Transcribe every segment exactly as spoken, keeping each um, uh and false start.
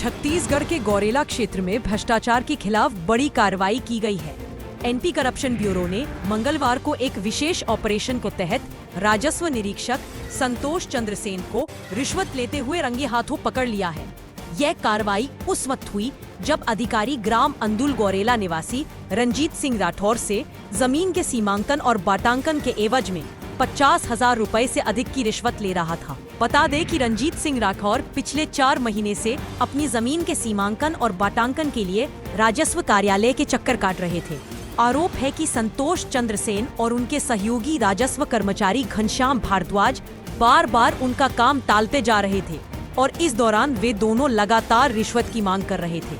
छत्तीसगढ़ के गौरेला क्षेत्र में भ्रष्टाचार के खिलाफ बड़ी कार्रवाई की गई है। एंटी करप्शन ब्यूरो ने मंगलवार को एक विशेष ऑपरेशन के तहत राजस्व निरीक्षक संतोष चंद्रसेन को रिश्वत लेते हुए रंगे हाथों पकड़ लिया है। यह कार्रवाई उस वक्त हुई, जब अधिकारी ग्राम अंदुल गौरेला निवासी रंजीत सिंह राठौर से जमीन के सीमांकन और बाटांकन के एवज में पचास हजार रुपए से अधिक की रिश्वत ले रहा था। बता दें कि रंजीत सिंह राठौर पिछले चार महीने से अपनी जमीन के सीमांकन और बाटांकन के लिए राजस्व कार्यालय के चक्कर काट रहे थे। आरोप है कि संतोष चंद्रसेन और उनके सहयोगी राजस्व कर्मचारी घनश्याम भारद्वाज बार-बार उनका काम टालते जा रहे थे और इस दौरान वे दोनों लगातार रिश्वत की मांग कर रहे थे।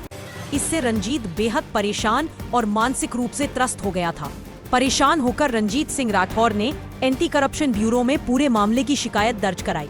इससे रंजीत बेहद परेशान और मानसिक रूप से त्रस्त हो गया था। परेशान होकर रंजीत सिंह राठौर ने एंटी करप्शन ब्यूरो में पूरे मामले की शिकायत दर्ज कराई।